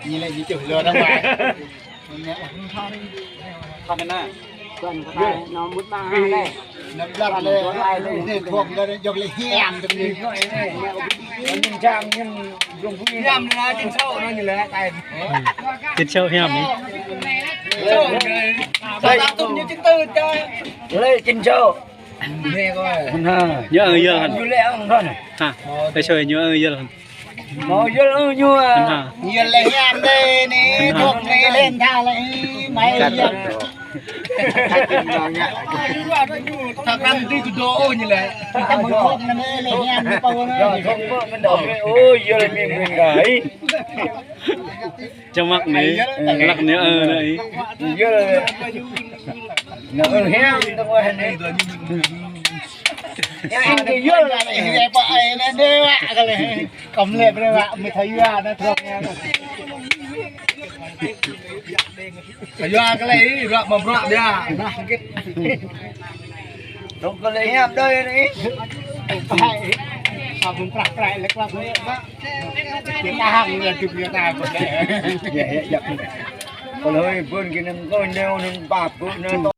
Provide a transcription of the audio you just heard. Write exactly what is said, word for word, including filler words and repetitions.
Ñu lĕ ñu čuh lu ra wai. Khăn anai. Khăn anai, ñu mŭt mă anai. Ñu blăp lĕ, ñu thuăm lĕ, djŏp lĕ hiam tơm ñu. Ñu čang ñu blung bui. Hiam anai, čin sâu anai ñu lĕ, tai. Čin sâu hiam anai. Sâu anai. Sâu ta tŭm ñu čin tơ ta. Lĕ čin sâu. Anai. Ñu ơ yơl hăn. Ñu lĕ ơ hăn. Ha. Ơ sâu ñu ơ yơl hăn. Mâo yơl ơ ñu. Hăn ha. Yơl lĕ hiam dê ni, hăn ha. Thuăm ni lĕ tha lĕ, mai yơl. Tha kăn ti tu dô ơ ñu lĕ. Ta mơ̆ng thuăm ni lĕ hiam ni pô ni. Yơl thuăm pô mơ̆n dô. Ơ yơl mĭn mĭn gai. Čơmăk ni, lăk ni ơ ni. Yơl. Nă ơ hiam tơ̆ng wah ni. Yang ini yơl lah ni, apa ai ni dê wă kơ lĕ. Kăm lĕ brơi wă, mĭ thâo yua nă truh ni. Thâo yua kơ lĕ, ră mă bră biă. Nă git. Tŏng kơ lĕ hiam đơi ni. Abŭn prah prah lĕ klăk lĕ. Kita hăng lĕ tu kita. Ya, ya, ya. Kơ lơi bưn kơ nơ̆ng kơ neo nơ̆ng ba bưn nơ̆ng.